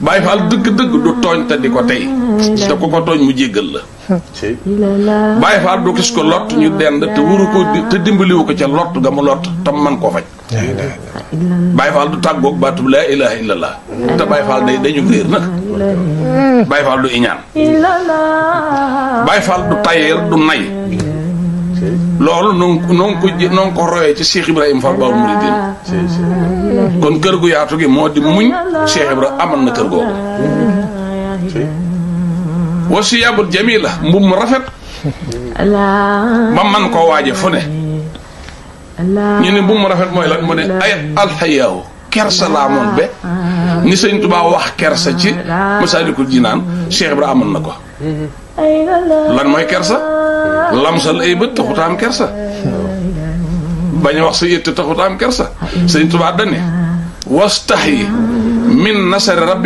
Baay Faal dëgg-dëgg du tooñ te di ko tey te ku ko tooñ mu jéggal la. Baay Faal du gis ko lott ñu dend te wuru ko te dimbaliwu ko ca lott ga mu lott te man koo faj. Baay Faal du tàggoog baatub laa ilaaha illallah te Baay Faal dañu réer nag. Baay Faal du iñaan. Baay Faal du tayeel du nay. loolu noo ngi ko royee ci Cheikh Ibrahima Fall Baol Mouridine. kon kër gu yaatu gi moo di muñ Cheikh Ibrahima amal na kër googu. wasiyabul jamila mbub mu rafet ba man koo waaje fu ne ñu ne mbub mu rafet mooy lan mu ne ay alxayaahu kersa laa moon be ni sëñ Tuubaa wax kersa ci Masaalikul Jinaan Cheikh Ibrahima amal na ko. lan mooy kersa lamsal ay bët taxuta am kersa bañ a wax sa yëtt taxuta am kersa sëñ Tuubaa dane wastaxyi min nasari rabbi